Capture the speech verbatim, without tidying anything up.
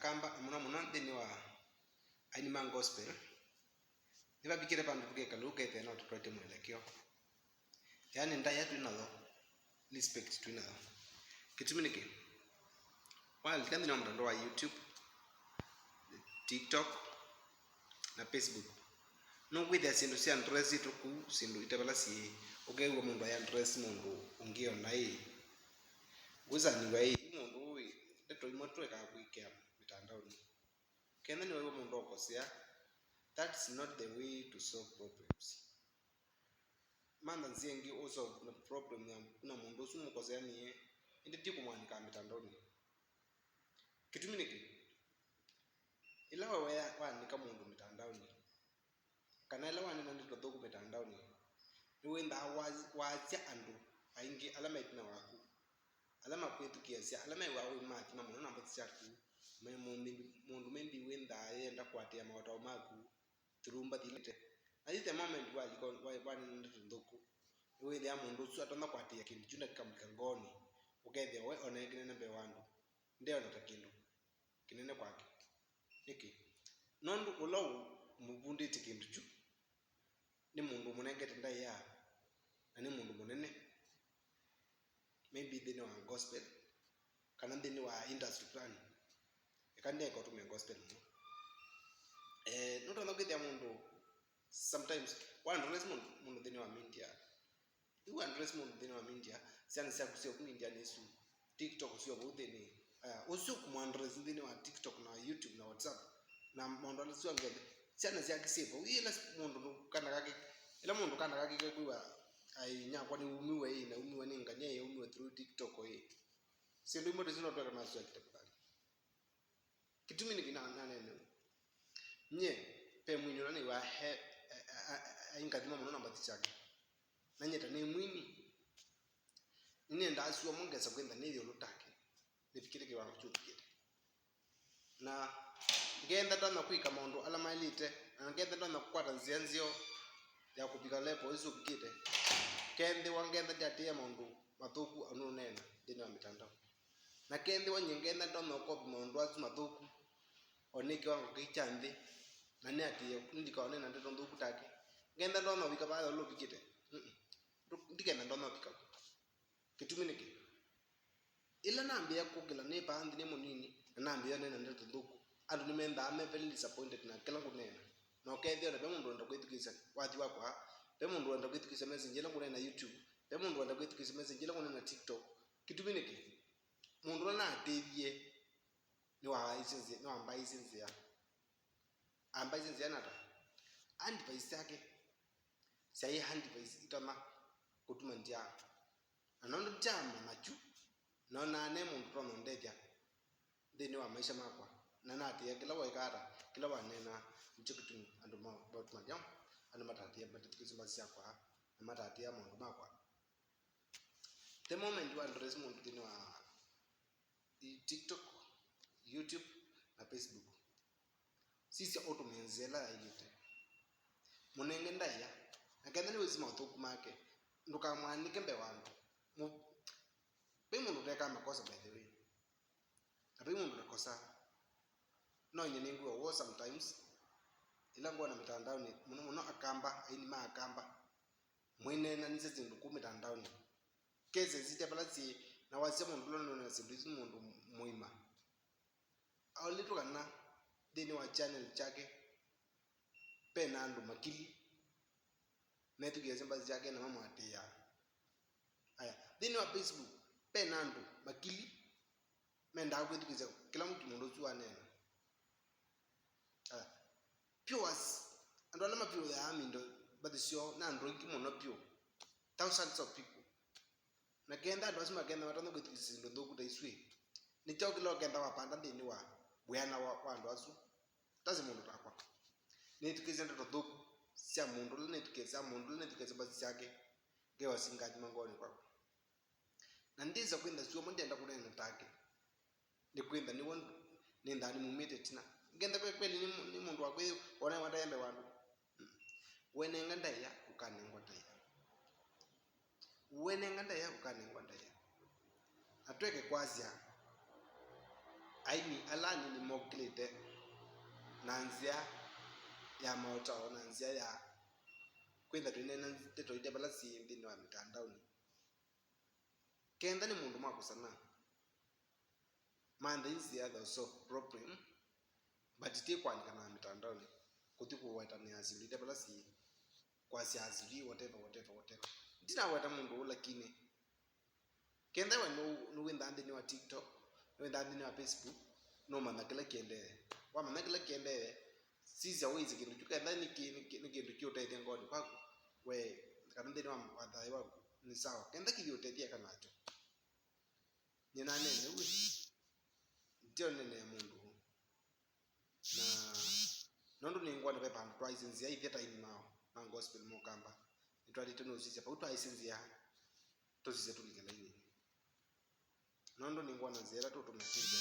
Akamba, na mũno mũno nthĩnĩ wa aini ma gospel, nĩvavikĩte vandũ tũkekala ũkethĩa no tũtwaĩte mwelekeo. Yaani ndaĩa twĩ nayo, respect twĩ nayo. Kĩtumi nĩkĩ? Walika nthĩnĩ wa mũtandao wa YouTube, TikTok, na Facebook, nũkwĩthĩa syĩndũ sya addressĩtwe kũu, syĩndũ ite vala syĩ, ũkew'a mũndũ aya address mũndũ ũngĩ ona ĩ. Wĩsanĩw'a ĩ, mũndũ ũĩ, ndeto imwe tũekaa kwĩkĩa mĩtandaonĩ. Kenda nĩwew'a mũndũ okosea, that's not the way to solve problems. Mantha nzĩa ĩngĩ ũsolve na problem ya, na mũndũ ũsu mũkoseanĩe, ĩndĩ ti kũmwanĩka mĩtandaonĩ. Kĩtumi nĩkĩ? Ĩla we wea-, waanĩka mũndũ mĩtandaonĩ, kana ĩla waneena ndeto nthũku mĩtandaonĩ, nĩwĩnthaa wa-, waasya andũ aingĩ ala me ĩtina waku, ala makwĩthukĩĩasya, ala mew'aa ũimathima mũno na mbathi syaku, me mũndũ maybe wĩnthaa yenda kũatĩĩa maũtao maku through mbathi ila ĩte. Na yu the moment walika wa-, waneena ndeto nthũku, nĩwĩthĩaa mũndũ ũsu atonya kũatĩĩa kĩndũ kyu na kĩkamulika ngoonĩ, ũkethĩa we ona e kĩnene mbee wa andũ, ndeona ta kĩndũ kĩnene kwake. Nĩkĩ? Nũndũ ũla ũmũvundĩtye kĩndũ kyu nĩ mũndũ ũmũnengete ndaĩa, na nĩ mũndũ mũnene, maybe nthĩnĩ wa gospel, kana nthĩnĩ wa industry fulani. Eka ndeka ũtũmĩa gospel mũno. Eh, nũtonya kwĩthĩa mũndũ, sometimes, wa address mũndũ, mũndũ nthĩnĩ wa media, Rĩu address mũndũ nthĩnĩ wa media, syana syaku syĩ vau medianĩ ĩsu, TikTok syĩ vau nthĩnĩ. Aya, ũsu kũmũ address nthĩnĩ wa TikTok na YouTube na WhatsApp, na maũndũ ala syo angĩ onthe, syana syaku syĩ vau. Ĩla mũndũ nũ-, kana kake, ĩla mũndũ kana kake kekwĩwa, "Ai, nyakwa nĩumiwe ĩ, naumiwe nĩ ngania ĩ, aumiwe through TikTok ĩ." Syĩndũ imwe tũisu no tweka nasyo akita kũthani. Kĩtumi nĩkĩ na-, naneenewa? Nyie, ve mwini ũla nĩw'aa e, e, e, e, aingathima mũno na mbathi syake. Na nyie ta nĩ mwini, nĩnendaa sua mo ngesa kwĩtha nĩ ĩũlũ take, nĩvikĩte kĩwango kyũvikĩte. Na ngenda ndonya kwĩka maũndũ ala maĩlĩte, na ngenda ndonya kũkwata nzĩa nzeo ya kũvika level ĩsu ũvikĩte. Kethĩwa ngenda ndĩatĩĩa maũndũ mathũku anũneena nthĩnĩ wa mĩtandao. Na kethĩwa nyie ngenda ndonya ũkopi maũndũ asu mathũku, o nĩ kĩwango kĩĩ kya nthĩ, na nĩatĩĩe ndikaone na ndeto nthũku take, ngenda ndonya ũvika vaa ĩũlũ ũvikĩte? Mm-mm. Ndikenda ndonya ũvika vu. Kĩtumi nĩkĩ? Ĩla nambĩĩa kũkĩla nĩ vaa nthĩ nĩ mũnini, na nambĩĩa neena ndeto nthũku, andũ nĩmendaa me very disappointed na kĩla ngũneena. Na ũkethĩa ona ve mũndũ wenda kwĩthukĩĩsya wathi wakwa, ve mũndũ wenda kwĩthukĩĩsya message ĩla ngũneena YouTube, ve mũndũ wenda kwĩthukĩĩsya message ĩla ngũneena TikTok. Kĩtumi nĩkĩ? Mũndũ ũla naatĩĩie nĩwambaisye nzĩa, nĩwambaisye nzĩa. Ambaisye nzĩa nata? Advice syake syaĩ advice itonya kũtuma ndyaa. Na nũndũ ndyamanya kyu, noonaa ne mũndũ ũtonya ũndethya nthĩnĩ wa maisha makwa. Na natĩĩa kĩla waĩkaa ata, kĩla waneenaa, nĩkyo kĩtumi andũ ma-, maũtuma ndyaa, andũ matatĩĩa, matatĩkĩsya mbasi syakwa, na matatĩĩa maũndũ makwa. The moment wa address mũndũ nthĩnĩ wa i-, TikTok, YouTube, na Facebook, sisya ũtũmĩe nzĩa ĩla yaĩlĩte. Mũnenge ndaĩa, na kethĩwa nĩwĩsĩ maũthũku make, ndũkamwanĩke mbee wa andũ. Mũ-, vai mũndũ ũtekaa makosa, by the way. Na vai mũndũ ũtakosaa. No nyie nĩngwĩwa woo sometimes, ĩla ngwona mĩtandaonĩ, mũno mũno Akamba, aini ma Akamba, mũineenanĩsya syĩndũ kũu mĩtandaonĩ. Cases ite vala syĩ, na wasya mũndũ ũla ũneenaa syĩndũ isu nĩ mũndũ mũima. Aũlĩtwe kana nthĩnĩ wa channel kyake, ve na andũ makili methukĩĩasya mbasi syake na mamũatĩĩaa. Aya, nthĩnĩ wa Facebook, ve na andũ makili mendaa kwĩthukĩĩsya kĩla mũndũ ũsu aneena. Aya, viewers, andũ ala maviũyaa mindo mbathi syoo nĩ andũ aingĩ mũno vyũ, thousands of people. Na kenda andũ asu makenda matonya kwĩthukĩĩsya syĩndũ nthũku ta isu ĩ, nĩ kyaũ kĩla ũkenda wapanda nthĩnĩ wa wĩana wa, wa andũ asu? Tasi mũndũ takwa. Nĩthukĩĩsya ndeto nthũku sya mũndũ ũla nĩthukĩĩsya, mũndũ ũla nĩthukĩĩsya mbasi syake, ngewa singathima ngoonĩ kwakwa. Na ndyĩsa kwĩtha sua mo ndyenda kũneena take. Nĩ kwĩtha nĩw'o nĩnthaa nĩmumĩte ĩtina. Ngenda kwĩ kweli nĩ mũ-, nĩ mũndũ wa kwĩ, ona wataembe wa andũ. Mm. Wenenga ndaĩa, ũkanengwa ndaĩa. Wenenga ndaĩa, ũkanengwa ndaĩa. Na tweke kwasya, aini ala anini mokĩlĩte na nzĩa ya maũtao, na nzĩa ya kwĩtha twĩneena ndeto ite vala syĩ nthĩnĩ wa mĩtandaonĩ. Kenda nĩ mũndũ makũsana, manthe nzĩa, they'll solve problem, but ti kũandĩkana na mĩtandaonĩ, kũthi kũwetanĩa syĩndũ ite vala syĩ, kwasya azili, whatever, whatever, whatever. Ndinaweta mũndũ ũũ, lakini kenda we nũ- nũwĩnthaa nthĩnĩ wa TikTok, nũwĩnthaa nthĩnĩ wa Facebook, nũmanya kĩla kĩendee. Wamanya kĩla kĩendee, sisya wĩsĩ kĩndũ kyu, kenda nĩ kĩ- nĩ kĩ- nĩ kĩndũ kĩũtethya ngoonĩ kwaku we, kana nthĩnĩ wa, wa thayũ waku, nĩ sawa. Kenda kĩyĩũtethya eka nakyo. Nyie naneene ũu, ndio nene mũndũ. Na nũndũ nĩngwona ve vandũ twaisye nzĩa ithya ta aini ma, ma gospel ma Ũkamba, nĩtwaĩlĩte nũsisya vau twaisye nzĩa, tũsisye tũlike lainĩnĩ. Nũndũ nĩngwona nzĩa ĩla tũtũmĩkĩte